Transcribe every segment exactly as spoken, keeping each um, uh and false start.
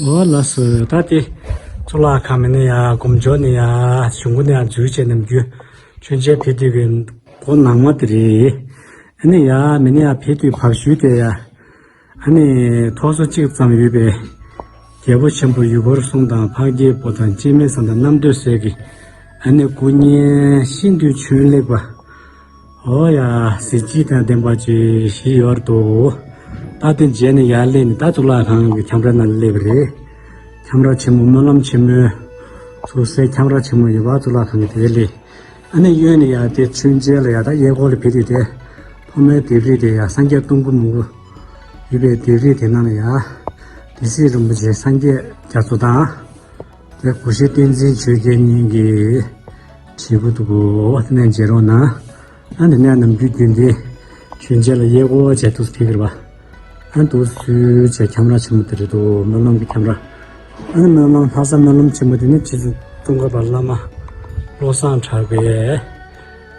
འོ་ལགས་སོ། ད་དེ་གཙུག་ལག་ཁང་མི་ནི་ཡ་སྒོམ་ཆོག་ནི་ཡ་གཞུང་གུ་ནི་ཡ་འཛུལ་བྱས་ནམ་རྒྱུན་མཆོད་མཇལ་ཕེབས་དུས་ཀྱི་སྒོ་ནང་མ་དེ་རེད། ཨ་ནི་ཡ་མི་ནི་ཡ་ཕེབས་དུས་བབས་ཤུལ་དེ་ཡ། ཨ་ནི་ཐོག་སོ་གཅིག་ཙམ་ཡོད་པའི་རྒྱལ་པོ་ཆེན་པོ་ཡུལ་འཁོར་གསུམ་དང་འཕགས་སྐྱེས་པོ་དང་སྤྱན་མི་བཟང་དང་རྣམ་ཐོས་སྲས་ཀྱི་ཨ་ནི་སྐུ་བརྙན་ཤིན་ཏུ་ཆུང་ལེགས་པ། འོ་ཡ། གཟི་བརྗིད་དང་ལྡན་པ་ཅིག་ཞིག་ཡོད་འདུག་ད་དེ་མཇལ་ནས་ཡར་སླེབས་ནས་ད་གཙུག་ལག་ཁང་གི་ཁྱམས་ར་ནང་སླེབས་པ་རེད། ཁྱམས་ར་ཆེན་མོ་སྨོན་ལམ་ཆེན་མོའི་ཚུགས་སའི་ཁྱམས་ར་ཆེན་མོ་ཡོད་པ་གཙུག་ལག་ཁང་གི་དེ་སླེབས། ཨ་ནི་གཡོན་ནས་ཡར་དེ་མཆོད་མཇལ་ལ་ཡར་ད་གཡས་སྐོར་ལ་ཕེབས་དུས་དེ་ཐོག་མའི་ལྡེབས་རིས་དེ་ཡར་སངས་རྒྱས་སྟོང་སྐུ་མང་པོ་ཡོད་པའི་ལྡེབས་རིས་དེ་ནང་ལ་ཡར་སྡེ་སྲིད་རིན་པོ་ཆེ་སངས་རྒྱས་རྒྱ་མཚོ་དང་། དེ་སྐུ་གཤེགས་བསྟན་འཛིན་ཆོས་རྒྱལ་གཉིས་ཀྱིས་བྲིས་ཀྱི་འདུག་གོ། དེ་ནས་མཇལ་རོགས་གནང་། ཨ་ནི་ནས་ནམ་རྒྱུན་རྒྱུན་ལྡན་མཆོད་མཇལ་ལ་གཡས་སྐོར་བྱས་འདུག་ཕེབས་ཀྱི་རེད་པ། ཨ་འདུག་སེ་བྱས་ཁྱམས་ར་ཆེན་མོ་དེ་རེད་འདུག་སྨོན་ལམ་གྱི་ཁྱམས་ར། ཨ་ནི་སྨོན་ལམ་ལྷ་ས་སྨོན་ལམ་ཆེན་མོ་དེ་ནི་རྗེ་བཙུན་ཙོང་ཁ་པ་བླ་མ་བློ་བཟང་གྲགས་པས་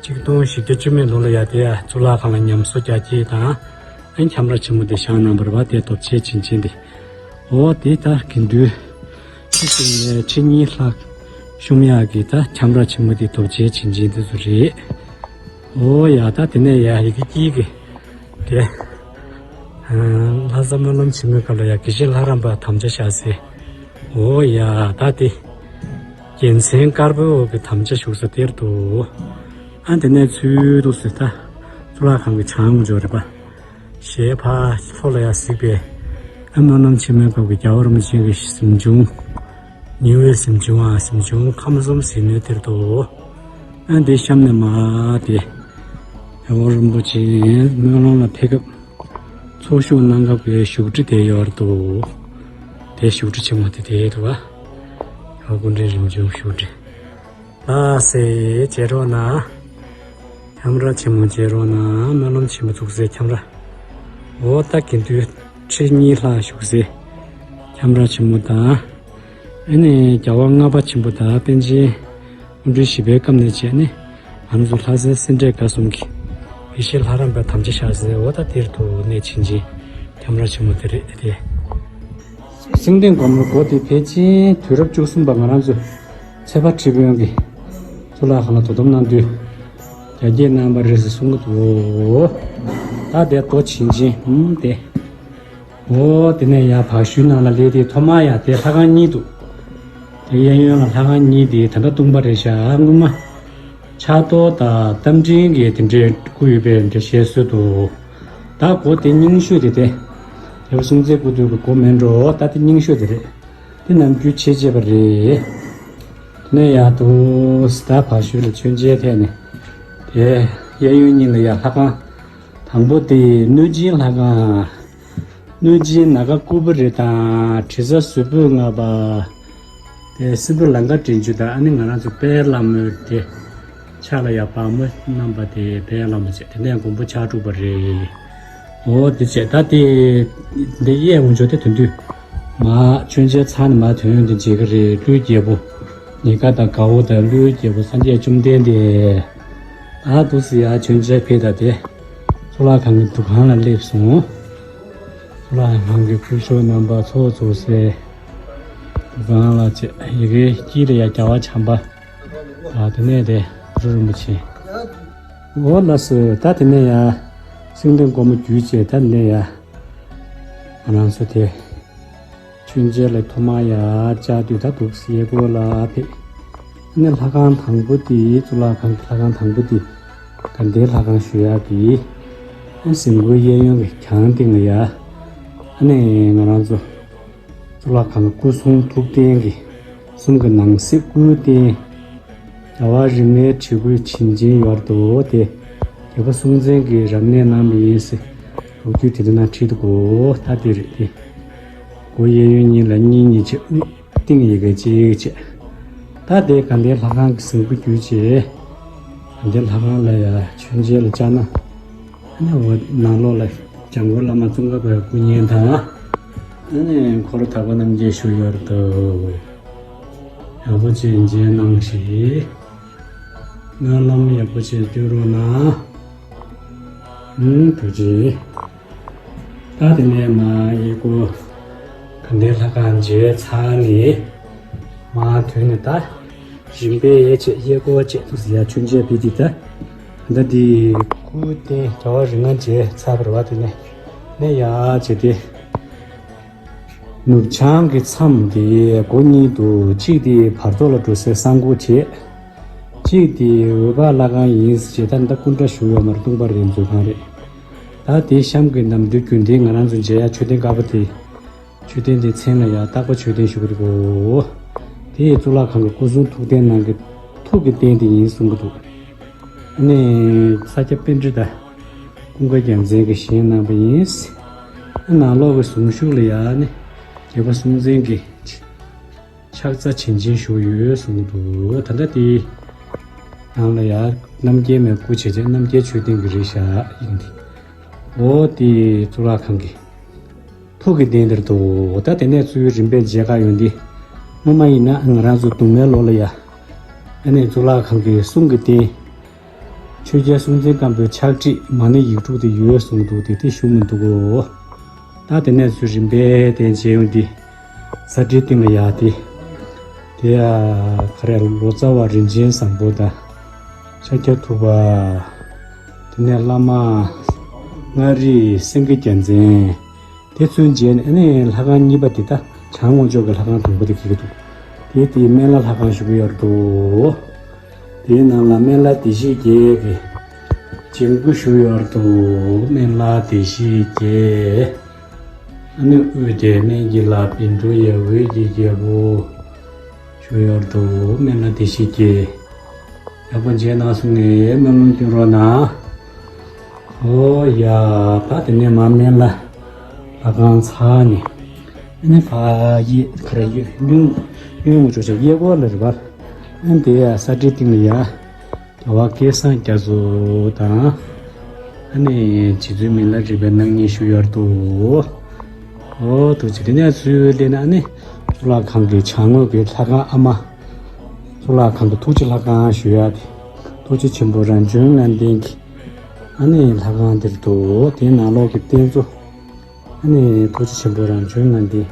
གཅིག་སྟོང་བཞི་བརྒྱ་བཅུ་མེད་ལོ་ལ་ཡར་དེ་གཙུག་ལག་ཁང་ལ་ཉམས་གསོ་རྒྱག་ཆེད་དང་། ཨ་ནི་ཁྱམས་ར་ཆེན་མོ་དེ་བཞེངས་གནང་བ་རེད་པ། དེ་དོབ་ཆས་བྱིན་ཅན་དེ། འོ་དེ་ད་དགེ་འདུན་ཁྲི་གསུམ་ནས་ཁྲི་གཉིས་ལྷག་བཤོམ་ཡག་གི་ད་ཁྱམས་ར་ཆེན་མོ་དེ་དོབ་ཆས་བྱིན་ཅན་དེ་ཚོ་རེད། འོ་ཡ། ད་དེ་ནས་ཡ་ཡི་གེ་དཀྱིལ་གྱི་དེ། ལྷ་ས་སྨོན་ལམ་ཆེན་མོའི་སྐབས་ལ་ཡ་དགེ་བཤེས་ལྷ་རམས་པ་དམ་བཅའ་བཞག་སའི། འོ་ཡ། ད་དེ་རྒྱལ་མཚན་དཀར་པོའི་འོག་གི་དམ་བཅའ་བཞུགས་ས་དེར་འདུག་ཨ་དེ་ནས་ཚུར་འདུག་སེ་ད་གཙུག་ལག་ཁང་གི་བྱང་འཇོག་རེད་པ། ཞེས་ཕར་ལྷོ་ལ་ཡར་གཟིགས་པས། ཨ་སྨོན་ལམ་ཆེན་མོའི་སྐབས་ཀྱི་རྒྱལ་བ་རིན་པོ་ཆེ་གི་གཟིམ་ཆུང་། ཉི་འོད་གཟིམ་ཆུང་ཨ་གཟིམ་ཆུང་ཁམས་གསུམ་ཟིལ་གནོན་དེར་འདུག་ཨ་འདི་གཤམ་ནས་མར་དེ་རྒྱལ་བ་རིན་པོ་ཆེ་སྨོན་ལམ་ལ་ཕེབས་སྐབས་ཚོགས་ཞུགས་གནང་སྐབས་ཀྱི་བཞུགས་ཁྲི་དེ་ཡོད་འདུག་དེ་བཞུགས་ཁྲི་ཆེན་མོ་དེ་དེ་འདུག་ཨ། རྒྱལ་བ་སྐུ་ཕྲེང་རིམ་བྱོན་བཞུགས་ཁྲི། ལགས་སེ་མཇལ་རོགས་གནང་། ཁྱམས་ར་ཆེན་མོ་མཇལ་རོགས་གནང་། སྨོན་ལམ་ཆེན་མོ་བཞུགས་སའི་ཁྱམས་ར། འོ་ད་དགེ་འདུན་ཁྲི་གཉིས་ལྷག་བཞུགས་སའི་ཁྱམས་ར་ཆེན་མོ་དང་། ཨ་ནི་རྒྱལ་བ་ལྔ་པ་ཆེན་པོ་དང་པཎ་ཆེན་སྐུ་ཕྲེང་བཞི་པའི་སྐབས་ནས་བྱས་ནས་ང་ཚོ་ལྷ་སའི་སེ་འབྲས་དགའ་གསུམ་གྱི་དགེ་བཤེས་ལྷ་རམས་པའི་དམ་བཅའ་བཞག་སའི། འོ་ད་དེར་དུ་གནས་ཆེན་ཆེན་ཁྱམས་ར་ཆེན་མོ་དེ་རེད་དེ། སེང་ལྡེང་སྒོ་མོའི་སྒོ་དེ་ཕལ་ཆེར་དུས་རབས་བཅུ་གསུམ་པ་ང་རང་ཚོའི་ཚེ་དཔག་ཁྲི་དཔོན་གྱིས་གཙུག་ལག་ཁང་ལ་དོ་དམ་གནང་དུས་རྒྱ་སྐྱེད་གནང་བ་རེད་ཟེར་གསུང་གི་འདུག་ད་དེ་སྒོ་ཆེན་ཆེན་ཨུམ་དེ། འོ་དེ་ནས་ཡར་བག་ཤུལ་ནང་ལ་སླེབས་དེ་ཐོག་མར་ཡར་དེ་ལྷ་ཁང་གཉིས་འདུག་དེ་གཡས་གཡོན་ལ་ལྷ་ཁང་གཉིས་དེ་ད་ལྟ་སྟོང་པ་རེད་ཤག་སྔོན་མ་ཕྱག་རྡོར་དང་རྟ་མགྲིན་གྱི་དེ་འདྲའི་སྐུ་ཡོད་པའི་འདྲ་བཤད་སྲོལ་འདུག་ད་སྒོ་དེ་རྙིང་ཤོས་དེ་དེ། རྒྱལ་བ་སྲོང་བཙན་སྐུ་དུས་ཀྱི་སྒོ་མིན་འགྲོ། ད་དེ་རྙིང་ཤོས་དེ་རེད། དེ་ནམ་རྒྱུན་ཕྱེ་བྱས་པ་རེད། དེ་ནས་ཡར་དུ་ད་བག་ཤུལ་ལ་མཆོད་མཇལ་ཐད་ནས། དེ་གཡས་གཡོན་གཉིས་ལ་ཡར་ལྷ་ཁང་དང་པོ་དེ་གནོད་སྦྱིན་ལྷ་ཁང་། གནོད་སྦྱིན་ནཱ་ག་ཀུ་པུ་རི་དང་དྲི་ཟ་ཟུར་ཕུད་ལྔ་པ། དེ་སྲིན་པོ་ལང་ཀ་དྲི་ཆུ་དང་ཨ་ནི་ང་རང་ཚོ་དཔལ་ལྷ་མོའི་དེ་ཕྱག་ལ་ཡ་པདྨོ་བསྣམས་པ་དེ་དཔལ་ལྷ་མོ་བྱས། དེ་ནས་མགོན་པོ་ཕྱག་དྲུག་པ་རེད། འོ་དེ་བྱས་ད་དེ་འདི་གཡས་འོང་ཆོག་དེ་དོན་དུ་མ་མཆོད་མཇལ་ཚར་ནས་མ་དོན་དེ་མཇལ་གི་རེད། ཀླུའི་རྒྱལ་པོ་ཉེ་དགའ་དང་དགའ་བོ་དང་ཀླུའི་རྒྱལ་པོ་སངས་རྒྱས་བཅོམ་ལྡན་འདས། ད་འདུག་སེ་ཡ་མཆོད་མཇལ་ཕེབས་ད་དེ་གཙུག་ལག་ཁང་གི་འདུ་ཁང་ལ་སླེབས་སོང་། གཙུག་ལག་ཁང་གི་སྐུ་ཞབས་རྣམ་པ་ཚོགས་ཚོགས་སེ། གང་ལ་བྱེད་ཡི་གེ་དཀྱིལ་ལ་ཡ་རྒྱལ་བ་བྱམས་པ། ཨ་དེ་ནས་དེ་གུ་རུ་རིན་པོ་ཆེ། འོ་ལགས་སོ། ད་དེ་ནས་ཡ་སེང་ལྡེང་སྒོ་མོ་བརྒྱུད་བྱས་ད་དེ་ནས་ཡ་ང་རང་ཚོ་དེ་མཆོད་མཇལ་ལ་ཐོག་མར་ཡ་བཅར་དུས་ད་འདུག་སེ་གཡས་སྐོར་ལ་ཕེབས། ཨ་ནི་ལྷ་ཁང་དང་པོ་དེ་གཙུག་ལག་ཁང་གི་ལྷ་ཁང་དང་པོ་དེ་དགའ་ལྡན་ལྷ་ཁང་ཞུ་ཡག་གི་ཨ་གཟིམ་སྒོའི་གཡས་གཡོན་གྱི་གྱང་སྟེང་ལ་ཡ་ཨ་ནི་ང་རང་ཚོ། གཙུག་ལག་ཁང་སྐུ་གསུང་ཐུགས་རྟེན་གྱི་གསུང་གི་ནང་གསེས་སྐུའི་རྟེན། རྒྱལ་བ་རིགས་ལྔའི་བྲིས་སྐུའི་བྱིན་ཅན་ཡོད་དོ་དེ། རྒྱལ་པོ་སྲོང་བཙན་གྱིས་རབ་གནས་གནང་བ་ཡིན་ཟེར་ལོ་རྒྱུས་དེ་འདྲ་ནང་བྲིས་འདུག་གོ། ད་དེ་རེད་དེ། སྒོ་གཡས་གཡོན་གཉིས་ལ་གཉིས་གཉིས་བྱས་དབུས་སྟེང་ཡི་གེ་གཅིག་བྱས། ད་དེ་དགའ་ལྡན་ལྷ་ཁང་གི་གཟིམ་སྒོ་བརྒྱུད་བྱས། དགའ་ལྡན་ལྷ་ཁང་ལ་ཡ་མཆོད་མཇལ་ལ་བཅར་ན། ཨ་ནི་འོ་ནང་ལོགས་ལ་འཇམ་མགོན་བླ་མ་ཙོང་ཁ་པའི་སྐུ་བརྙན་དང་། ཨ་ནི་འཁོར་དག་པ་རྣམས་ཀྱིས་བཞུགས་ཡོད་དོ། ཡག་པོ་ཅིག་མཇལ་གནང་ཞིག་སྨོན་ལམ་ཡག་པོ་ཅིག་སྟོན་རོགས་གནང་། ཨུམ་ཐུགས་རྗེ་ཆེ། ད་དེ་ནས་མར་གཡས་སྐོར། དགའ་ལྡན་ལྷ་ཁང་མཇལ་ཚར་ནས་མར་ཐོན་ནས། ད་རིམ་པས་ཡར་བྱས་གཡས་སྐོར་བྱས་འདུག་ཟེར། ཡར་མཆོད་མཇལ་བྱས་ཏེ། ད་ད་འདི་སྐུ་རྟེན་རྒྱལ་བ་རིགས་ལྔ་མཇལ་ཚར་བ་རེད་པ། དེ་ནས་ནས་ཡར་བྱས་ཏེ། ནུབ་བྱང་གི་མཚམས་དེ་སྒོ་གཉིས་འདུག་གཅིག་དེ་བར་ཐོག་ལ་འགྲོ་སའི་གསང་སྒོ་བྱས། གཅིག་དེ་འོད་དཔག་ལྷ་ཁང་ཡིན་ཟེར། ད་ད་སྐུ་འདྲ་བཞུགས་ཡོད་མ་རེད། སྟོང་པ་རེད། མཛོད་ཁང་རེད། ད་དེ་གཤམ་གྱི་ནམ་དུས་རྒྱུན་ལྡན་ང་རང་ཚོ་མཇལ་ཡ་མཆོད་རྟེན་དཀར་པོ་དེ། མཆོད་རྟེན་དེའི་མཚན་ལ་ཡར་སྟག་པ་མཆོད་རྟེན་ཞུ་གི་འདུག་གོ། དེ་གཙུག་ལག་ཁང་གི་སྐུ་གསུང་ཐུགས་རྟེན་ནང་གི་ཐུགས་ཀྱི་རྟེན་དེ་ཡིན་གསུང་གི་འདུག་ཨ་ནི་ས་སྐྱ་པཎྜི་ཏ་ཀུན་དགའ་རྒྱལ་མཚན་གྱིས་བཞེངས་གནང་བ་ཡིན། ཨ་ནང་ལོགས་ཀྱི་གཟུངས་གཞུག་ལ་ཡ་ནི་རྒྱལ་པོ་སྲོང་བཙན་གྱི་ཕྱག་འཚལ་བྱིན་ཅན་བཞུགས་ཡོད་གསུང་གི་འདུག་ད་ལྟ་དེའི་ནང་ལ་ཡ་རྣམ་རྒྱལ་མའི་སྐུ་བྱས་བྱས། རྣམ་རྒྱལ་མཆོད་རྟེན་གྱི་རིགས་ཤིག་ཡིན་ཏེ། འོ་དེ་གཙུག་ལག་ཁང་གི་ཐུགས་ཀྱི་རྟེན་དེར་འདུག་ད་དེ་ནས་ཚུར་རིམ་པས་མཇལ་ཁ་ཡོང་དུས། སྔོན་མ་ཡིན་ན་ང་རང་ཚོ་གདུང་མའི་ལོགས་ལ་ཡ། ཨ་ནི་གཙུག་ལག་ཁང་གི་གསུང་གི་རྟེན། ཆོས་རྒྱལ་སྲོང་བཙན་སྒམ་པོའི་ཕྱག་བྲིས་མ་ཎི་ཡིག་དྲུག་དེ་ཡོད་གསུང་འདུག་དེ་དེ་བཞུགས་མི་འདུག་གོ། ད་དེ་ནས་ཚུར་རིམ་པས་དེ་མཇལ་ཡོང་དུས། ས་བྲིས་སྟེང་ལ་ཡ་དེ། དེ་ཡ་ག་རེ། ལོ་ཙཱ་བ་རིན་ཆེན་བཟང་པོ་དང་། ཤཱཀྱ་ཐུབ་པ། དེ་ནས་བླ་མ་མངའ་རིས་སེང་གེ་རྒྱལ་མཚན། དེ་ཚུར་མཇལ་ནས། ཨ་ནི་ལྷ་ཁང་གཉིས་པ་དེ། ད་བྱང་ངོས་ཕྱོགས་ཀྱི་ལྷ་ཁང་དང་པོ་དེ་གི་འདུག་དེ་དེ་སྨན་བླ་ལྷ་ཁང་བཞུགས་ཡོད་འདུག་དེའི་ནང་ལ་སྨན་བླ་བདེ་གཤེགས་བརྒྱད་ཀྱི་བྱིན་སྐུ་བཞུགས་ཡོད་འདུག་སྨན་བླ་བདེ་གཤེགས་བརྒྱད། ཨ་ནི་དབུས་དེར་སྨན་གྱི་བླ་བཻ་ཌཱུརྱ་འོད་ཀྱི་རྒྱལ་པོ་བཞུགས་ཡོད་འདུག་སྨན་བླ་བདེ་གཤེགས་བརྒྱད། ཡག་པོ་མཇལ་གནང་སོང་ངས་སྨོན་ལམ་སྐྱོན་རོགས་གནང་། ཨོ་ཡ། ད་དེ་ནས་མར་སྨན་བླ་ལྷ་ཁང་ཚར་ནས། ཨ་ནི་ཕ་གཡས་ག་རེ། གཡོན་གཡོན་ངོས་ཕྱོགས་ཀྱི་གཡས་སྐོར་ལ་རེད་པ། ཨ་ནི་དེ་ཡ་ས་བྲིས་སྟེང་ལ་ཡ། རྒྱལ་བ་སྐལ་བཟང་རྒྱ་མཚོ་དང་། ཨ་ནི་རྗེ་བཙུན་མི་ལ་རས་པའི་སྣང་བརྙན་བཞུགས་ཡོད་འདུག་ཨོ་ཐུགས་རྗེ་ཆེ། དེ་ནས་ཚུར་སླེབས་ན་ཨ་ནི་གཙུག་ལག་ཁང་གི་བྱང་ངོས་ཀྱི་ལྷ་ཁང་ཨ་མ། གཙུག་ལག་ཁང་གི་ཐུགས་རྗེ་ལྷ་ཁང་ཞུ་ཡ་དེ། ཐུགས་རྗེ་ཆེན་པོ་རང་བྱོན་ལྔ་ལྡན་གྱི་ཨ་ནི་ལྷ་ཁང་དེར་འདུག་དེའི་ནང་ལོགས་ཀྱི་རྟེན་གཙོ། ཨ་ནི་ཐུགས་རྗེ་ཆེན་པོ་རང་བྱོན་ལྔ་ལྡན་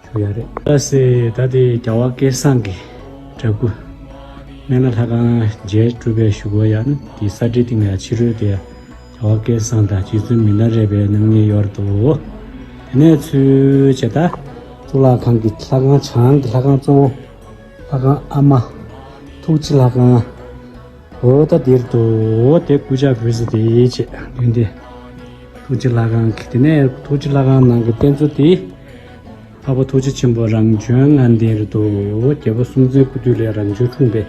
ཞུ་ཡ་རེད། ད་སེ་ད་དེ་རྒྱལ་བ་སྐལ་བཟང་གི་འདྲ་སྐུ། སྨན་བླ་ལྷ་ཁང་མཇལ་གྲུབ་པའི་གཞུག་གུ་ཡ་ནི་དེ་ས་བྲིས་སྟེང་ལ་ཡ་ཕྱི་རོལ་དེ་ཡ། རྒྱལ་བ་སྐལ་བཟང་དང་རྗེ་བཙུན་མི་ལ་རས་པའི་སྣང་བརྙན་ཡོད་འདུག་དེ་ནས་ཚུར་བྱས་ད་གཙུག་ལག་ཁང་གི་ལྷ་ཁང་བྱང་གི་ལྷ་ཁང་གཙོ་བོ། ལྷ་ཁང་ཨ་མ། ཐུགས་རྗེ་ལྷ་ཁང་། འོ་ད་དེར་འདུག་དེ་སྐུ་ཕྱག་ཕུལ་ས་དེ་བྱས་དོན་དེ། ཐུགས་རྗེ་ལྷ་ཁང་གི། དེ་ནས་ཐུགས་རྗེ་ལྷ་ཁང་ནང་གི་རྟེན་གཙོ་དེ། འཕགས་པ་ཐུགས་རྗེ་ཆེན་པོ་རང་བྱོན་ལྔ་ལྡན་རེད་འདུག་རྒྱལ་པོ་སྲོང་བཙན་སྐུ་དུས་ལ་རང་བྱོན་འཁྲུངས་པས།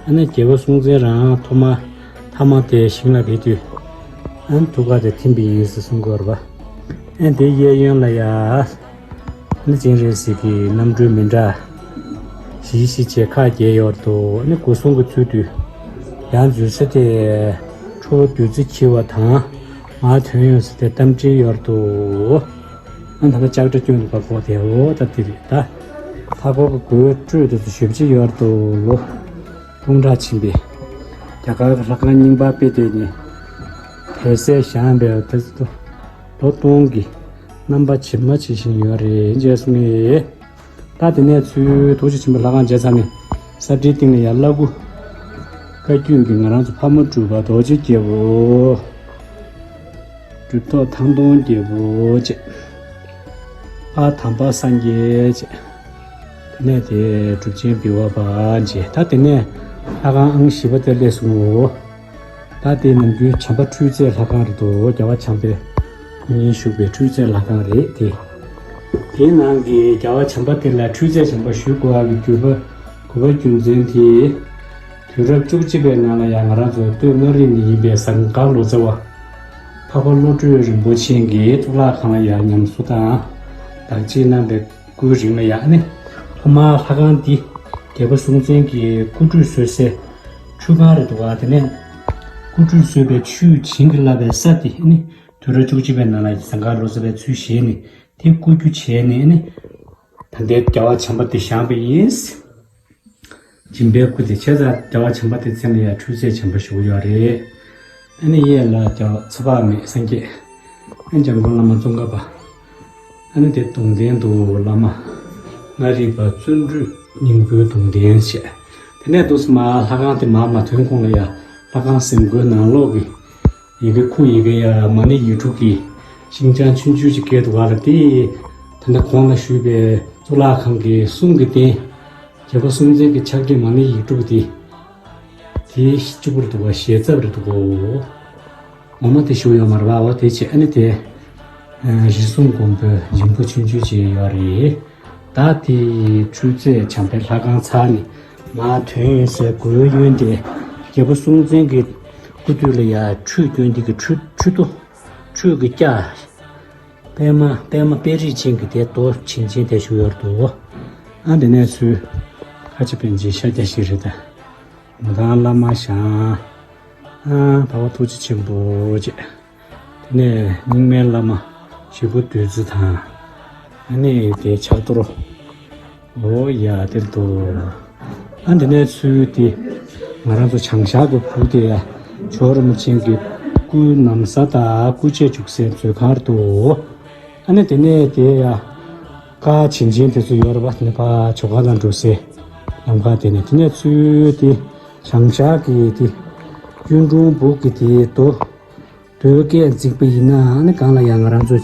ཨ་ནི་རྒྱལ་པོ་སྲོང་བཙན་རང་ཐོག་མ་ཐ་མ་དེ་ཞིང་ལ་ཕེབས་དུས། ཨ་ནི་ཐུགས་ཀ་དེ་ཐིམ་པ་ཡིན་ཟེར་གསུང་གི་ཡོད་རེད་པ། ཨ་ནི་དེའི་གཡས་གཡོན་ལ་ཡ། ཨ་ནི་སྤྱན་རས་གཟིགས་ཀྱི་རྣམ་སྤྲུལ་མི་འདྲ་བཞི་བཞི་བྱས་ཁག་བརྒྱད་ཡོད་འདུག་ཨ་ནི་སྒོ་སྲུང་གི་ཚུལ་དུ་ཡར་འཛུལ་ས་དེ་ཁྲོ་བོ་བདུད་རྩི་འཁྱིལ་བ་དང་། མར་ཐོན་ཡོང་ས་དེ་རྟ་མགྲིན་ཡོད་འདུག་ཨ་ནི་ད་ལྟ་ལྕགས་དྲ་སྐྱོན་འདུག་པ། གོ་དེ་འོ་ད་དེ་རེད་ད། ལྷ་སྐོར་གྱི་སྒོའི་ཁྲོད་དེ་ཚོ་ཞེ་པོ་ཅིག་ཡོད་འདུག་ལོ་སྟོང་ཕྲག་ཕྱིན་པའི་རྒྱ་གར་གྱི་ལྷ་ཁང་རྙིང་པ་དཔེ་དེ་ནི་དེར་གསལ་བཞེངས་པའི་དེ་ཚོ་ལོ་སྟོང་གི་རྣམ་པ་ཇི་མ་ཇི་བཞིན་ཡོད་རེད། མཇལ་སོང་ངས། ད་དེ་ནས་ཚུར་ཐུགས་རྗེ་ཆེན་པོའི་ལྷ་ཁང་མཇལ་ཚར་ནས་ས་བྲིས་སྟེང་ལ་ཡར་བླ་སྐུ་བཀའ་བརྒྱུད་ཀྱི་ང་རང་ཚོ་ཕ་མ་གྲུབ་པ་རྡོ་རྗེ་རྒྱལ་པོ། གྲུབ་ཐོབ་ཐང་སྟོང་རྒྱལ་པོ་བཅས། ཕ་དམ་པ་སངས་རྒྱས་བཅས། དེ་ནས་དེ་གྲུབ་ཆེན་བི་བ་པ་མཇལ། ད་དེ་ནས་ལྷ་ཁང་ཨང་བཞི་པ་དེར་སླེབས་སོང་ངོ་། ད་དེ་ནམ་རྒྱུན་བྱམས་པ་འཕྲུལ་རྩེའི་ལྷ་ཁང་རེད་འདུག་རྒྱལ་བ་བྱམས་པའི་སྐུ་བརྙན་བཞུགས་པའི་འཕྲུལ་རྩེའི་ལྷ་ཁང་རེད་དེ། དེའི་ནང་གི་རྒྱལ་བ་བྱམས་པ་དེ་ལ་འཕྲུལ་རྩེ་བྱམས་པ་ཞུ་དགོས་པ་གི་རྒྱུ་བ་དགོས་པ་རྒྱུ་མཚན་དེ། དུས་རབས་བཅུ་གཅིག་པའི་ནང་ལ་ཡང་ང་རང་ཚོ་སྟོད་མངའ་རིས་ནས་ཡིན་པའི་ཟངས་དཀར་ལོ་ཙཱ་བ་འཕགས་པ་བློ་གྲོས་རིན་པོ་ཆེ་གིས་གཙུག་ལག་ཁང་ལ་ཡང་ཉམས་གསོ་དང་བདག་གཅེས་གནང་བའི་སྐུའི་རིང་ལ་ཡང་ནི། ཐོག་མར་ལྷ་ཁང་འདི་རྒྱལ་པོ་སྲོང་བཙན་གྱིས་སྐུ་ཁྲུས་གསོལ་སའི་ཁྲུས་ཁང་རེད་འདུག་ག་དེ་ནས་སྐུ་ཁྲུས་གསོལ་བའི་ཆུས་བྱིན་གྱིས་བརླབས་པའི་ས་དེ་ནི་དུས་རབས་བཅུ་གཅིག་པའི་ནང་ལ་ཟངས་དཀར་ལོ་ཙཱ་བའི་ཚུལ་བཞེས་ནས་དེ་བསྐུལ་རྒྱུ་བྱས་ནས་ནི། ད་ལྟའི་རྒྱལ་བ་བྱམས་པ་དེ་བཞེངས་པ་ཡིན། སྦྱིན་པའི་སྐུ་དེ་བྱས་ཙང་རྒྱལ་བ་བྱམས་པ་དེའི་མཚན་ལ་ཡང་འཕྲུལ་རྩེ་བྱམས་པ་ཞུ་གི་ཡོད་རེད། ཨ་ནི་གཡས་ལ་རྒྱལ་བ་ཚེ་དཔག་མེད་སངས་རྒྱས། ཨ་ནི་འཇམ་མགོན་བླ་མ་ཙོང་ཁ་པ། ཨ་ནི་དེ་གདུང་རྟེན་དུ་བླ་མ་ལྔ་རིག་པ་བརྩོན་འགྲུས་སྙིང་པོའི་གདུང་རྟེན་བྱས། དེ་ནས་འདུག་སེ་མར་ལྷ་ཁང་དེ་མར་མ་ཐོན་གོང་ལ་ཡ་ལྷ་ཁང་གཟིམ་སྒོའི་ནང་ལོགས་ཀྱི་ཡི་གེ་ཁུག་ཡི་གེ་ཡ་མ་ཎི་ཡིག་དྲུག་གི་ཤིང་བྱང་ཆུང་ཆུང་ཅིག་བཀལ་འདུག་ག་ལ། དེ་ད་ལྟ་གོང་ལ་ཞུས་པའི་གཙུག་ལག་ཁང་གི་གསུང་གི་རྟེན། རྒྱལ་པོ་སྲོང་བཙན་གྱི་ཕྱག་བྲིས་མ་ཎི་ཡིག་དྲུག་དེ། དེ་གཅིག་པུར་འདུག་ག་ཞལ་ཚབ་རེད་འདུག་གོ། འོ་མ་དེ་བཞུགས་ཡོད་མ་རེད་པ། འོ་དེ་བྱས། ཨ་ནི་དེ་རིགས་གསུམ་མགོན་པོའི་འཇིམ་པ་ཆུང་ཆུང་ཅིག་ཡོད་རེད། ད་དེ་ཆུ་ཚོད་བྱམས་པའི་ལྷ་ཁང་ཚར་ནས་མར་ཐོན་ཡོང་སའི་སྒོའི་གཡོན་དེ་རྒྱལ་པོ་སྲོང་བཙན་གྱི་སྐུ་དུས་ལ་ཡ་ཆུ་བསྐྱོན་དེ་གི་ཆུ་ཆུ་ཏོ་ཆུ་གི་སྐྱ། པདྨ་པདྨ་དཔལ་རིར་ཅན་གྱི་དེ་རྡོ་བྱིན་ཅན་དེ་བཞུགས་ཡོད་འདུག་ཨ་འདི་ནས་ཚུར་ཁ་ཆེ་པཎ་ཆེན་ཤཱཀྱ་ཤྲཱི་རེད་ད། ངོ་ཐང་བླ་མ་ཞང་། ཨ་འཕགས་པ་ཐུགས་རྗེ་ཆེན་པོ་བཅས། དེ་ནས་རྙིང་མའི་བླ་མ་ཞིག་པོ་བདུད་རྩི་དང་། ཨ་ནི་དེ་ཕྱག་རྡོར། འོ་ཡ་དེར་འདུག་ཨ་འདི་ནས་ཚུར་དེ་ང་རང་ཚོ་བྱང་ཤར་གྱི་བུ་དེ་ཡ་ཇོ་བོ་རིན་པོ་ཆེ་གི་སྐུ་ན་བཟའ་དང་སྐུ་བྱད་བཞུགས་སའི་མཛོད་ཁང་རེད་འདུག་ཨ་ནི་དེ་ནས་དེ་ཡ་ཀ་བྱིན་ཅན་དེ་ཚོ་ཡོད་རེད་པ། དེ་ནས་ཕར་ཇོ་ཁང་ལ་འགྲོ་སའི་ལམ་ཁ་དེ་ནས། དེ་ནས་ཚུར་དེ་བྱང་ཤར་གྱི་དེ་གཡུང་དྲུང་སྦུག་གི་དེ་རྡོ། རྡོའི་སྐས་འཛེགས་པ་ཡིན་ན་ཨ་ནི་སྒང་ལ་ཡང་ང་རང་ཚོ་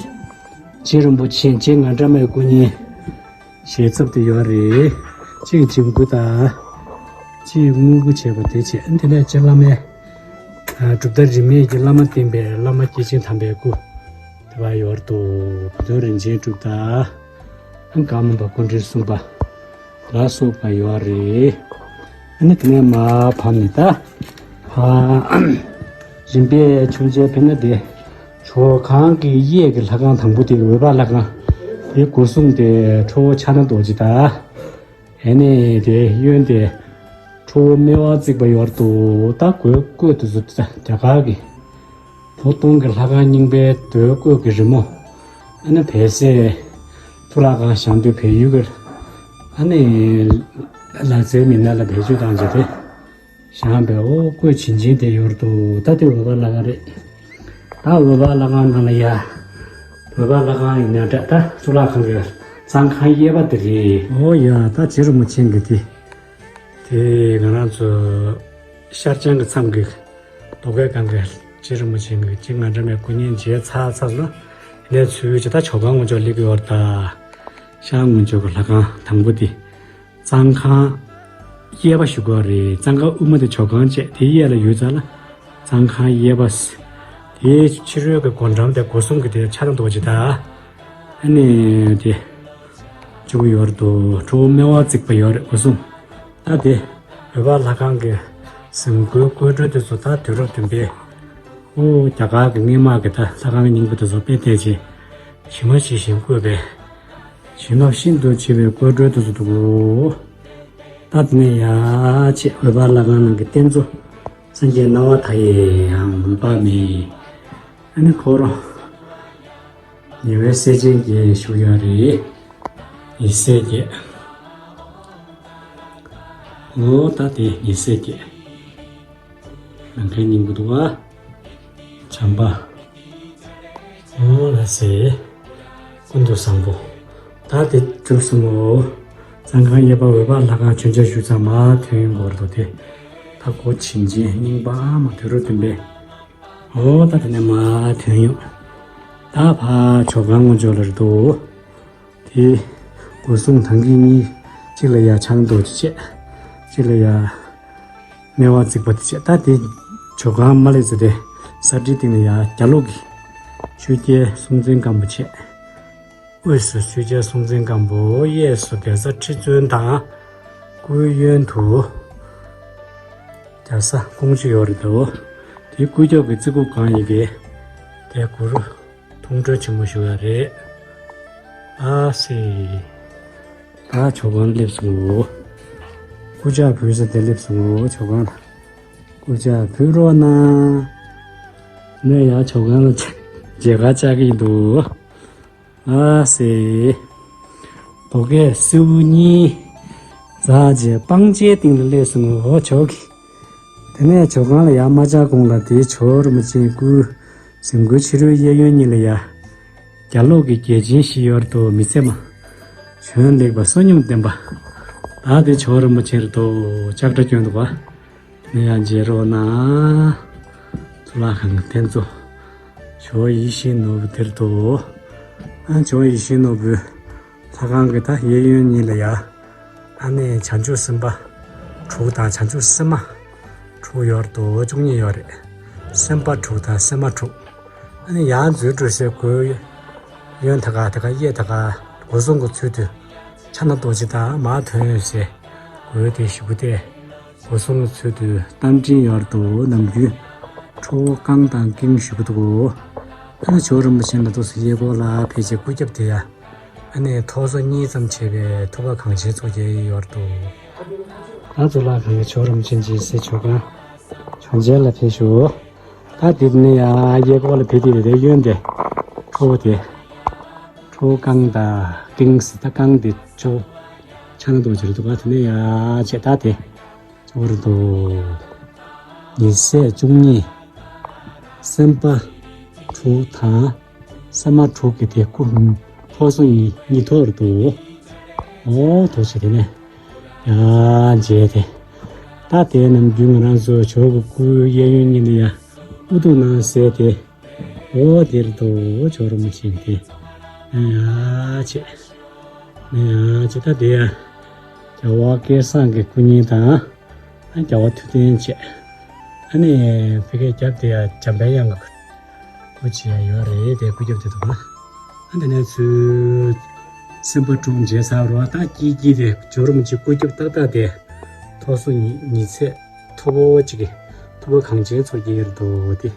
རྗེ་རིན་པོ་ཆེ་རྗེ་ང་འདྲ་མའི་སྐུ་བརྙན་ཞལ་ཚབ་དེ་ཡོད་རེད། གཅིག་འཇིམ་སྐུ་དང་། གཅིག་དངུལ་སྐུ་བྱས་པ་དེ་བྱས། ཨ་ནི་དེ་ནས་རྗེ་བླ་མའི་གྲུབ་མཐའ་རིས་མེད་ཀྱི་བླ་མ་བསྟེན་པའི་བླ་མ་སྐྱེས་ཆེན་དམ་པའི་སྐུ་དེ་བ་ཡོད་འདུག་བུ་སྟོན་རིན་ཆེན་གྲུབ་དང་། ཨ་ནི་ཀརྨ་པ་སྐུ་ཕྲེང་གསུམ་པ་ལ་སོགས་པ་ཡོད་རེད། ཨ་ནི་དེ་ནས་མར་བབས་ནས་ད། ཕ། རིམ་པས་ཆུང་ཆེ་ཕེབས་ན་དེ། ཇོ་ཁང་གི་གཡས་ཀྱི་ལྷ་ཁང་དང་པོ་དེ་འོད་དཔག་ལྷ་ཁང་། དེ་སྒོ་སྲུང་དེ་ཁྲོ་བོ་ཕྱག་ན་རྡོ་རྗེ་དང་། ཨ་ནི་དེ་གཡོན་དེ་ཁྲོ་བོ་སྨེ་བ་བརྩེགས་པ་ཡོད་འདུག་ད་གོས་བཀོད་དེ་ཚོ་རྒྱ་གར་གྱི་བོ་སྟོང་གི་ལྷ་ཁང་རྙིང་པའི་རྡོའི་བཀོད་ཀྱི་རི་མོ། ཨ་ནི་བལ་སའི་གཙུག་ལག་ཁང་བཞེངས་དུས་བལ་ཡུལ་གྱི་ཨ་ནི་ལག་རྩལ་མི་སྣ་ལ་བེད་སྤྱོད་བཏང་བྱས་ཏེ་བཞེངས་པའི་འོ་བཀོད་བྱིན་ཅན་དེ་ཡོད་འདུག་ད་དེ་འོད་དཔག་ལྷ་ཁང་རེད། ད་འོད་དཔག་ལྷ་ཁང་ནང་ལ་ཡ། འོད་དཔག་ལྷ་ཁང་ཡིན་ན་འདྲ། ད་གཙུག་ལག་ཁང་གི་གཙང་ཁང་གཡས་པ་དེ་རེད། འོ་ཡ། ད་རྗེ་རིན་པོ་ཆེ་གི་དེ། དེ་ང་རང་ཚོ་ཤར་བྱང་གི་མཚམས་ཀྱི་རྡོ་སྐས་སྒང་གི་རྗེ་རིན་པོ་ཆེ་གི་རྗེ་ང་འདྲ་མའི་སྐུ་བརྙན་མཇལ་ཚར་ཚར་སོང་། དེ་ནས་ཚུར་ཅིག་ད་ཇོ་ཁང་ངོས་ཕྱོགས་སླེབས་ཀྱི་ཡོད་རེད་ད། ཤར་ངོས་ཕྱོགས་ཀྱི་ལྷ་ཁང་དང་པོ་དེ། གཙང་ཁང་གཡས་པ་ཞུ་དགོས་རེད། གཙང་ཁང་དབུ་མ་དེ་ཇོ་ཁང་བྱས། དེ་གཡས་ལ་ཡོད་ཙང་ལ་གཙང་ཁང་གཡས་པ། དེའི་ཕྱི་རོལ་གྱི་སྒོ་འགྲམ་དེ་སྒོ་སྲུང་གི་དེ་ཕྱག་ན་རྡོ་རྗེ་དང་། ཨ་ནི་དེ་གཅིག་པུ་ཡོད་རེད་འདུག་ཁྲོ་བོ་སྨེ་བ་བརྩེགས་པ་ཡོད་རེད། སྒོ་སྲུང་། ད་དེ་འོད་དཔག་ལྷ་ཁང་གི་གཟིམ་སྒོའི་བཀོད་སྒྲོན་དེ་ཚོ་ད་དུས་རབས་བདུན་པའི་ཨོ་རྒྱ་གར་གྱི་སྔས་མ་གི་ད་ལྷ་ཁང་གི་རྙིང་པ་དེ་ཚོ་དཔེ་བལྟས་རྗེས་ཞིམ་མ་ཞིམ་ཞིམ་བཀོད་པའི་བྱིན་རླབས་ཤིན་ཏུ་ཆེ་བའི་བཀོད་སྒྲོན་དེ་ཚོ་འདུག་གོ། ད་དེ་ནས་ཡ་ཆེ་འོད་དཔག་ལྷ་ཁང་ནང་གི་རྟེན་གཙོ་སངས་རྒྱས་སྣང་བ་མཐའ་ཡས་ཡང་འོད་དཔག་མེད། ཨ་ནི་འཁོར་ཉེ་བའི་སྲས་ཆེན་གྱི་བཞུགས་ཡོད་རེད། ཉེ་སྲས་བརྒྱད། འོ་ད་དེ་ཉེ་སྲས་བརྒྱད། ནམ་མཁའི་སྙིང་པོ་འདུག་ག་བྱམས་པ། འོ་ལ་སེ། ཀུན་ཏུ་བཟང་པོ། ད་དེ་གྲུབ་སོང་ངོ་། གཙང་ཁང་གཡས་པ་འོད་དཔག་ལྷ་ཁང་མཆོད་མཇལ་ཞུ་ཙམ་མར་ཐོན་ཡོང་གི་ཡོད་རེད་དོ། དེ་ད་སྒོ་བྱིན་ཅན་རྙིང་པ་མ་དུས་རབས་བདུན་པའི། འོ་ད་དེ་ནས་མར་ཐོན་ཡོང་། ད་ཕར་ཇོ་ཁང་ངོས་ཕྱོགས་ལ་རེད་དོ། དེ་སྒོ་སྲུང་དང་གི་གཉིས། གཅིག་ལ་ཡ་ཕྱག་ན་རྡོ་རྗེ་བྱས། གཅིག་ལ་ཡ་སྨེ་བ་བརྩེགས་པ་དེ་བྱས། ད་དེ་ཇོ་ཁང་མ་སླེབས་ཚེ་དེ་ས་ཁྲིའི་སྟེང་ལ་ཡ་རྒྱ་ལོ་གི་ཆོས་རྒྱལ་སྲོང་བཙན་སྒམ་པོ་བྱས། དབུས་སུ་ཆོས་རྒྱལ་སྲོང་བཙན་སྒམ་པོ། གཡས་སུ་གེ་སར་ཁྲི་བཙུན་དང་། སྐུའི་གཡོན་དུ་རྒྱ་བཟའ་ཀོང་ཇོ་ཡོད་རེད་དོ། དེའི་སྐུ་རྒྱབ་ཀྱི་རྩེ་གུག་སྒང་ཡི་གེ་དེ་གུ་རུ། མཐོང་གྲོལ་ཆེན་མོ་ཞུ་ཡ་རེད། ཨ་སེ། ད་ཇོ་ཁང་སླེབས་སོང་ངོ་། སྐུ་ཕྱག་ཕུལ་ས་དེ་སླེབས་སོང་ངོ་། ཇོ་ཁང་ལ་སྐུ་ཕྱག་ཕུལ་རོགས་གནང་། ནས་ཡ་ཇོ་ཁང་ལ་མཇལ་ཁ་བཅར་གྱི་འདུག་ཨ་སེ། རྡོ་སྐས་སེའུ་གཉིས་འཛེགས་བྱས་སྤང་བྱའི་སྟེང་ལ་སླེབས་སོང་ངོ་། ཇོ་གི། དེ་ནས་ཇོ་ཁང་ལ་ཡར་མ་བཅར་གོང་ལ་དེའི་ཇོ་བོ་རིན་པོ་ཆེའི་སྐུ། གཟིམ་སྒོའི་ཕྱི་རོལ་གཡས་གཡོན་གཉིས་ལ་ཡ། རྒྱ་ལོ་གི་རྒྱལ་ཆེན་ཞིག་ཡོད་དོ། མི་ཚེ་མ་བྱོན་ལེགས་པ་བསོད་སྙོམས་ལྡན་པ། ད་དེ་ཇོ་བོ་རིན་པོ་ཆེ་རེད་དོ། ལྕགས་སྒྲ་སྐྱོན་འདུག་པ། ནི་ཡང་མཇལ་རོགས་གནང་། གཙུག་ལག་ཁང་གི་རྟེན་གཙོ། ཇོ་བོ་ཡིད་བཞིན་ནོར་བུ་དེར་དོ། ཨ་ཇོ་བོ་ཡིད་བཞིན་ནོར་བུའི་ལྷ་ཁང་གི་ད་གཡས་གཡོན་གཉིས་ལ་ཡ། ཨ་ནི་བྱང་ཆུབ་སེམས་དཔའ་དྲུག་དང་བྱང་ཆུབ་སེམས་མ་དྲུག་ཡོད་དོ། བཅུ་གཉིས་ཡོད་རེད། སེམས་དཔའ་དྲུག་དང་སེམས་མ་དྲུག་ཨ་ནི་ཡང་འཛུལ་འགྲོ་སའི་སྒོའི་གཡོན་ད་ག་ད་ག་གཡས་ད་ག་སྒོ་སྲུང་གི་ཚུལ་དུ་ཕྱག་ན་རྡོ་རྗེ་དང་མར་ཐོན་ཡོད་སའི་སྒོའི་དེ་ཞུ་གི་སྟེ། སྒོ་སྲུང་གི་ཚུལ་དུ་རྟ་མགྲིན་ཡོད་དོ། ནམ་རྒྱུན་ཁྲོ་བོ་རྐང་དང་ཀིང་ཞུ་གི་འདུག་གོ། ཨ་ནི་ཇོ་བོ་རིན་པོ་ཆེ་ལ་ཏོག་ཙམ་གཡས་སྐོར་ལ་ཕེབས་བྱས་སྐུ་རྒྱབ་དེ་ཡ། ཨ་ནི་ཐོག་སོ་གཉིས་ཙམ་བྱས་པའི་ཐུབ་པ་གངས་ཅན་མཚོ་རྒྱལ་ཡོད་དོ། ད་གཙུག་ལག་ཁང་གི་ཇོ་བོ་རིན་པོ་ཆེ་མཇལ་སའི་ཇོ་ཁང་། ཇོ་མཇལ་ལ་ཕེབས་ཤོག་ད་དེ་ནས་ཡ་གཡས་སྐོར་ལ་ཕེབས་དེ་རེད་དེ། གཡོན་དེ་ཁྲོ་བོ་དེ། ཁྲོ་བོ་རྐང་དང་ཀིང་སི་ད་རྐང་དེ་ཆོ་ཕྱག་ན་རྡོ་རྗེ་རེད་འདུག་ག་དེ་ནས་ཡ་བྱས་ད་དེ། འོར་དུ། ཉི་ཚེ་བཅུ་གཉིས། སེམས་དཔའ་དྲུག་དང་། སེམས་མ་དྲུག་གི་དེ་སྐུ། ཐོག་སོ་གཉིས་གཉིས་ཐོག་རུ་འདུག་འོ་དོ་ཆེ་དེ་ནས། ཡ་མཇལ་དེ། ད་དེ་ནམ་རྒྱུན་ང་རང་ཚོ་ཇོ་བོ་གི་སྐུའི་གཡས་གཡོན་གཉིས་ལ་ཡ། ཨུ་ཐུག་གནང་སའི་དེ། འོ་དེར་དུ་ཇོ་བོ་རིན་པོ་ཆེ་དེ། ཡ་ཆེ། ཡ་ཆེ་ད་དེ་ཡ། རྒྱལ་བ་སྐལ་བཟང་གི་སྐུ་བརྙན་དང་། ཨ་རྒྱལ་བ་ཐུབ་བསྟན་བཅས། ཨ་ནི་ཕ་གིའི་རྒྱབ་དེ་ཡ་འཇམ་དཔལ་དབྱངས་ཀྱི་སྐུ་ཅིག་ཡ་ཡོད་རེད་དེ། སྐུ་རྒྱབ་དེ་འདུག་ན། ཨ་དེ་ནས་ཚུར་སེམས་དཔའ་དྲུག་མཇལ་ཚར་རོ། ད་དཀྱིལ་དཀྱིལ་དེ་ཇོ་བོ་རིན་པོ་ཆེ་སྐུ་རྒྱབ་ཏག་ཏག་དེ། ཐོག་སོ་ཉི་ཉི་ཚེ། ཐུབ་པོ་གཅིག་གི། ཐུབ་པ་གངས་ཅན་མཚོ་རྒྱལ་རེད་དོ་དེ།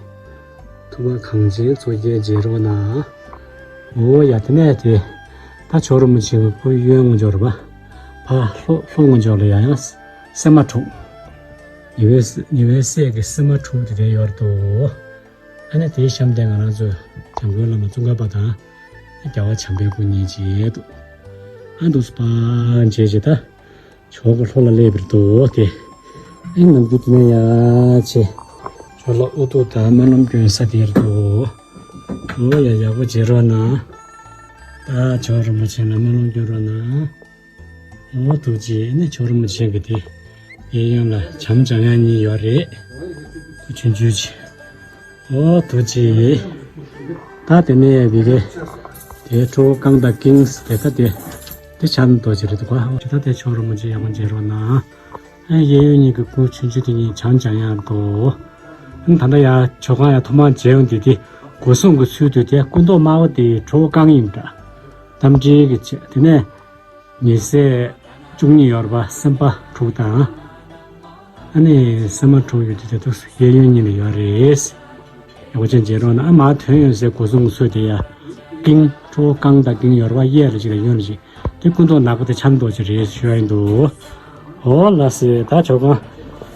ཐུབ་པ་གངས་ཅན་མཚོ་རྒྱལ་མཇལ་རོགས་གནང་། འོ་ཡ་དེ་ནས་དེ། ད་ཇོ་བོ་རིན་པོ་ཆེ་གི་སྐུ་གཡོན་ངོས་ཕྱོགས་རེད་པ། ཕ་ལྷོ་ལྷོ་ངོས་ཕྱོགས་ལ་ཡང་ཡང་། སེམས་མ་དྲུག་ཉེ་བའི་ཉེ་བའི་སྲས་ཀྱི་སེམས་མ་དྲུག་དེ་དེ་ཡོད་དོ། ཨ་ནི་དེའི་གཤམ་དེ་ང་རང་ཚོའི་འཇམ་མགོན་བླ་མ་ཙོང་ཁ་པ་དང་། རྒྱལ་བ་བྱམས་པའི་སྐུ་བརྙན་ཅིག་འདུག་ཨ་འདུག་སེ་ཕར་མཇལ་བྱས་ད། ཇོ་བོ་ལྷོ་ལ་སླེབས་པ་རེད་འདུག་སྟེ། ཨེ་ནམ་རྒྱུན་དེ་ནས་ཡ་ཆེ། ཇོ་ལ་ཨུ་ཐུག་དང་སྨོན་ལམ་སྐྱོན་ས་དེ་རེད་འདུག་འོ་ཡ་ཡག་པོ་བྱེད་རོགས་གནང་། ད་ཇོ་རིན་པོ་ཆེ་ལ་སྨོན་ལམ་སྐྱོན་རོགས་གནང་། འོ་ཐུགས་རྗེ་ཆེ། ཨེ་ནི་ཇོ་རིན་པོ་ཆེ་གི་དེ། གཡས་གཡོན་ལ་བྱམས་འཇམ་དབྱངས་གཉིས་ཡོད་རེད། ཁུ་ཆུང་ཆུང་ཆེ། ཨོ་ཐུགས་རྗེ་ཆེ། ད་དེ་ནས་བི་གེ། དེ་ཁྲོ་བོ་རྐང་དང་ཀིང་སི་དེ་ད་དེ། དེ་ཕྱག་ན་རྡོ་རྗེ་རེད་འདུག་ག་ཨོ་ད་དེ་ཇོ་རིན་པོ་ཆེ་ཡག་པོ་མཇལ་རོགས་གནང་། ཨ་གཡས་གཡོན་གཉིས་ཀྱི་སྐུ་ཆུང་ཆུང་དེ་གཉིས་བྱམས་འཇམ་དབྱངས་རེད་འདུག་ཨ་ད་ལྟ་ཡ་ཇོ་ཁང་ཡ་ཐོག་མར་མཇལ་ཡོང་དུས་དེ་སྒོ་སྲུང་གི་ཚུལ་དུ་དེ་སྐུ་མདོག་དམར་པོ་དེ་ཁྲོ་བོ་རྐང་ཡིན་འདྲ། རྟ་མགྲིན་གྱི་ཆེ། དེ་ནས། ཉི་ཚེ་བཅུ་གཉིས་ཡོད་རེད་པ། སེམས་དཔའ་དྲུག་དང་། ཨ་ནི་སེམས་མ་དྲུག་ཡོད་དུས་དེ་དུས་སུ་གཡས་གཡོན་གཉིས་ལ་ཡོད་རེད། ཡག་པོ་ཅན་མཇལ་རོགས་གནང་། ཨ་མར་ཐོན་ཡོང་སའི་སྒོ་སྲུང་ཚོ་དེ་ཡ། ཀིང་ཁྲོ་བོ་རྐང་དང་ཀིང་ཡོད་རེད་པ། གཡས་ལ་གཅིག་དང་གཡོན་ལ་གཅིག་དེ་སྐུ་མདོག་ནག་པོ་དེ་བྱམས་རྡོ་རྗེ་རེད་ཞུ་ཡ་ཡིན་འདུག་འོ་ལགས་སེ། ད་ཇོ་ཁང་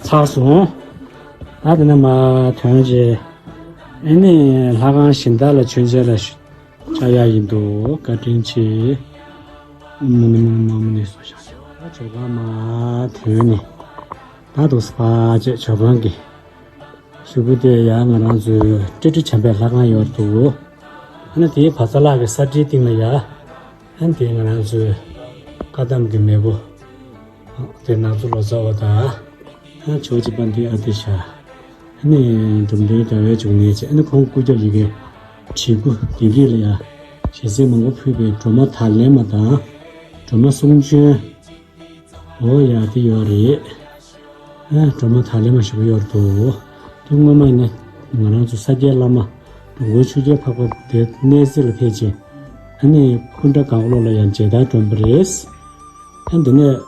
ཚར་སོང་། ད་དེ་ནས་མར་ཐོན་རྗེས། ཨ་ནི་ལྷ་ཁང་གཞན་དག་ལ་མཆོད་མཇལ་ལ་ཞུ། བཅར་ཡག་ཡིན་འདུག་བཀའ་དྲིན་ཆེ། མ་ཎི་མ་ཎི་མ་ཎི་མ་ཎི་སོགས་བྱ་ཡག་ད་ཇོ་ཁང་མར་ཐོན་ནས། ད་དུ་སྤ་བྱས་ཇོ་ཁང་གི་གཞུག་གུ་དེ་ཡང་ང་རང་ཚོའི་ཏྲི་ཏྲི་བྱམས་པའི་ལྷ་ཁང་ཡོད་འདུག་ཨ་ནི་དེའི་བ་ཚ་ལག་གི་ས་ཁྲིའི་སྟེང་ལ་ཡ། ཨ་ནི་དེ་ང་རང་ཚོའི་བཀའ་གདམས་ཀྱི་མེས་པོ། དེ་ནང་ཚོ་ལོ་ཙཱ་བ་དང་། ཨ་ཇོ་བོ་རྗེ་དཔལ་ལྡན་ཨ་ཏི་ཤ། ཨ་ནི་འབྲོམ་སྟོན་རྒྱལ་བའི་འབྱུང་གནས་བཅས། ཨ་ནི་ཁོང་སྐུ་རྒྱབ་ཡི་གེ་བྲིས་སྐུ་ལྡེབས་རིས་ལ་ཡ། ཞལ་ཟས་མང་པོ་ཕུལ་བའི་སྒྲོལ་མ་དར་ལེབ་མ་དང་། སྒྲོལ་མ་གསུང་བྱོན། འོ་ཡ་དེ་ཡོད་རེད། ཨ་སྒྲོལ་མ་དར་ལེབ་མ་ཞིག་ཡོད་འདུག་དེ་སྔོན་མ་ཡིན་ན་ང་རང་ཚོ་ས་སྐྱའི་བླ་མ་འགྲོ་མགོན་ཆོས་རྒྱལ་འཕགས་པ་དེ་གནས་གཟིགས་ལ་ཕེབས་རྗེས། ཨ་ནི་སྐུ་འདྲ་གང་བློ་ལ་ཡང་མཇལ་དར་སྒྲོན་པ་རེད། ཨ་འདི་ནས་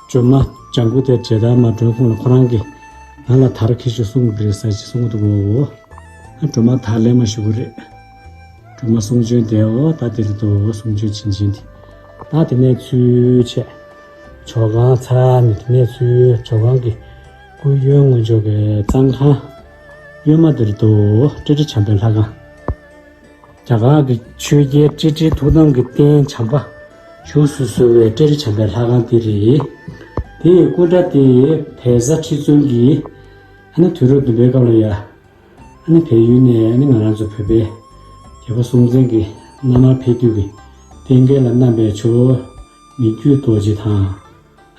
སྒྲོལ་མ་ལྗང་གུ་དེ་མཇལ་དར་མ་སྒྲོན་གོང་ལ་ཁོ་རང་གིས་ང་ལ་དར་འཁྱེར་ཤོག་གསུང་གི་རེད་ཟེར་ཅིག་གསུང་གི་འདུག་གོ། ཨ་སྒྲོལ་མ་དར་ལེབ་མ་ཞུ་གི་རེད། སྒྲོལ་མ་གསུང་བྱོན་དེའོ། ད་དེ་རེད་དོ། གསུང་བྱོན་བྱིན་ཅན་དེ། ད་དེ་ནས་ཚུར་བྱས། ཇོ་ཁང་ཚར་ནས་དེ་ནས་ཚུར་ཇོ་ཁང་གི་སྐུ་གཡོན་ངོས་ཕྱོགས་ཀྱི་གཙང་ཁང་གཡོན་མ་དེ་རེད་དོ། ཏྲི་ཏྲི་བྱམས་པའི་ལྷ་ཁང་། རྒྱ་གར་གྱི་ཆོས་རྒྱལ་ཏྲི་ཏྲིའི་ཐུགས་དམ་གྱི་རྟེན་བྱམས་པ་བཞུགས་སུ་གསོལ་བའི་ཏྲི་ཏྲི་བྱམས་པའི་ལྷ་ཁང་འདི་རེད། དེའི་སྐུ་འདྲ་དེ་བལ་བཟའ་ཁྲི་བཙུན་གྱིས་ཨ་ནི་དུས་རབས་བདུན་པའི་སྐབས་ལ་ཡ། ཨ་ནི་བལ་ཡུལ་ནས་ཨ་ནི་ང་རང་ཚོ་བོད་པའི་རྒྱལ་པོ་སྲོང་བཙན་གྱི་ མནའ་མར་ཕེབས་དུས་ཀྱི་རྟེན་སྐལ་ལ་བསྣམས་པའི་ཇོ་བོ་མི་བསྐྱོད་རྡོ་རྗེ་དང་།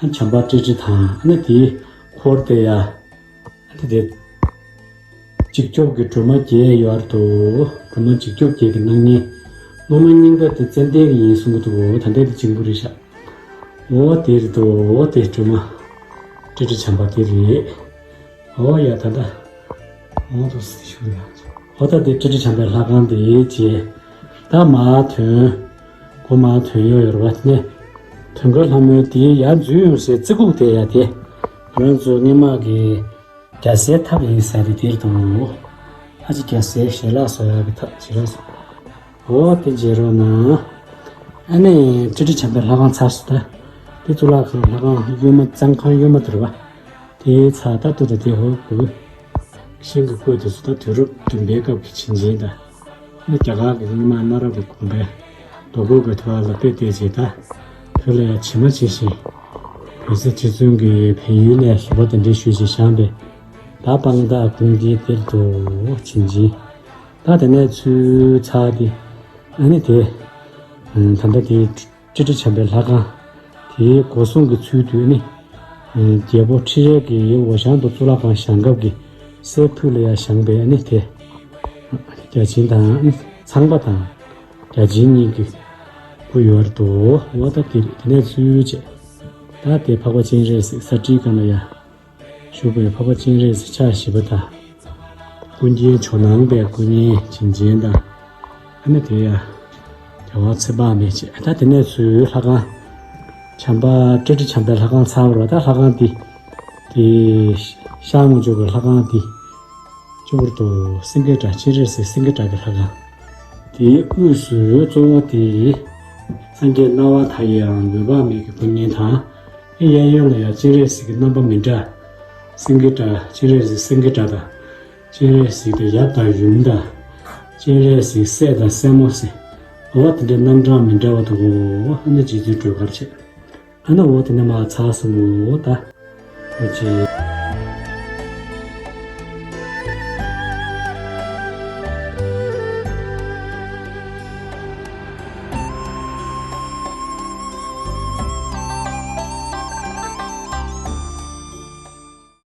ཨ་བྱམས་པ་ཏྲི་ཏྲི་དང་། ཨ་ནི་དེའི་འཁོར་དེ་ཡ། ཨ་ནི་དེ་འཇིགས་སྐྱོབ་ཀྱི་སྒྲོལ་མ་བརྒྱད་ཡོད་དོ། སྒྲོལ་མ་འཇིགས་སྐྱོབ་བརྒྱད་ཀྱི་སྣང་བརྙན། སློབ་མ་རྙིང་པ་དེ་ཙན་དན་གྱི་ཡིན་གསུང་གི་འདུག་གོ། ད་ལྟའི་དེ་འཇིམ་བུ་རེད་ཤག་འོ་དེ་རེད་དོ། འོ་དེ་སྒྲོལ་མ་ཏྲི་ཏྲི་བྱམས་པ་དེ་རེད། འོ་ཡ་ད་ལྟ། འོ་དུ་སི་ཤུ་ཡ། འོ་ད་དེ་ཏྲི་ཏྲི་བྱམས་པའི་ལྷ་ཁང་དེ་བྱས། ད་མར་ཐོན། སྒོ་མར་ཐོན་ཡོད་ཡོད་རེད་བ། དེ་ནས་ཐོན་ཁར་ལྷ་མོའི་དེའི་ཡར་འཛུལ་ཡོང་སའི་རྩེ་ཁུག་དེ་ཡ་དེ། ང་རང་ཚོ་སྔོན་མ་གི་རྒྱལ་སའི་ཐབ་ཡིན་ས་རེད་དེར་དང་། ཨ་ཅེ་རྒྱལ་སའི་ཞལ་ལག་བཟོ་ཡག་གི་ཐབ་ཞལ་ལག་བཟོ། འོ་དེ་མཇལ་རོགས་གནང་། ཨ་ནི་ཏྲི་ཏྲི་བྱམས་པའི་ལྷ་ཁང་ཚར་སོང་ད། དེ་གཙུག་ལག་ཁང་ལྷ་ཁང་གཡོན་མ་གཙང་ཁང་གཡོན་མ་དེ་རེད་བ། དེའི་ཚ་ད་ཏུ་ད་དེ་ཧོ་བུ། ཤིང་གི་སྐོས་དེ་ཚོ་ད་དུས་རབས་བདུན་པའི་སྐབས་ཀྱི་བྱིན་ཅན་ད། ཨ་ནི་རྒྱ་གར་གྱི་སྔོན་མ་གནའ་རབས་ཀྱི་དགོན་པའི་རྡོ་བརྐོས་ཀྱི་ཐོག་ལ་དཔེ་བལྟས་བྱས་ད། བོད་ལ་ཡ་ཇི་མ་ཇི་བཞིན། བོད་ས་རྗེ་བཙུན་གྱི་བལ་ཡུལ་ནས་ཞུ་བ་དེ་འདྲའི་ཞུས་བྱས་བཞེངས་པའི། ད་སྤང་དག་ཀུན་གྱི་གཏེར་དུ་བྱིན་ཅན། ད་དེ་ནས་ཚུར་ཚར་ཏེ། ཨ་ནི་དེ། ད་ལྟ་དེ། ཏྲི་ཏྲི་བྱམས་པའི་ལྷ་ཁང་། དེའི་སྒོ་སྲུང་གི་ཚུལ་དུ་ནི། རྒྱལ་པོ་ཁྲི་རལ་གྱི་འོ་ཞང་དུ་གཙུག་ལག་ཁང་བཞེངས་སྐབས་ཀྱི་སྲས་ཕུད་ལ་ཡང་བཞེངས་པའི་ནི་དེ། བརྒྱ་བྱིན་དང་ཚངས་པ་དང་། བརྒྱ་བྱིན་གཉིས་ཀྱི་སྐུ་ཡོད་དོ། འོ་ད་དེ་དེ་ནས་ཚུལ་བྱས། ད་དེ་འཕགས་པ་སྤྱན་རས་གཟིགས་ས་ཁྲིའི་སྒང་ལ་ཡ། བཞུགས་པའི་འཕགས་པ་སྤྱན་རས་གཟིགས་ཕྱག་བཞི་པ་དང་། ཀུན་མཁྱེན་ཇོ་ནང་པའི་སྐུ་བརྙན་བྱིན་ཅན་དང་། ཨ་ནི་དེ་ཡ། རྒྱལ་བ་ཚེ་དཔག་མེད་བཅས། ད་དེ་ནས་ཚུར་ལྷ་ཁང་། བྱམས་པ་ཏྲི་ཏྲི་བྱམས་པའི་ལྷ་ཁང་ཚར་བ་རེད་བ། ད་ལྷ་ཁང་འདི། དེ། ཤར་ངོས་ཕྱོགས་ཀྱི་ལྷ་ཁང་འདི། གཙོ་བོར་དུ་སེང་གེ་སྒྲ་སྤྱན་རས་གཟིགས་སེང་གེ་སྒྲ་གི་ལྷ་ཁང་། དེའི་དབུས་སུ་གཙོ་བོ་དེ། སངས་རྒྱས་སྣང་བ་མཐའ་ཡས་དང་མུན་པ་མེད་ཀྱི་སྐུ་བརྙན་དང་། གཡས་གཡོན་ལ་ཡང་སྤྱན་རས་གཟིགས་ཀྱི་རྣམ་པ་མི་འདྲ། སེང་གེ་སྒྲ་སྤྱན་རས་གཟིགས་སེང་གེ་སྒྲ་དང་། སྤྱན་རས་གཟིགས་དེ་ཡབ་དང་ཡུམ་དང་། སྤྱན་རས་གཟིགས་སྲས་དང་སྲས་མོ་ཟེར། འོ་དེ་འདྲའི་རྣམ་གྲངས་མི་འདྲ་བ་འདུག་གོ། ཨ་ནི་རྗེ་བཙུན་སྒྲོལ་དཀར་བྱས། ཨ་ནི་འོ་དེ་ནས་མར་ཚར་སོང་ངོ་ད། འོ་ཅི།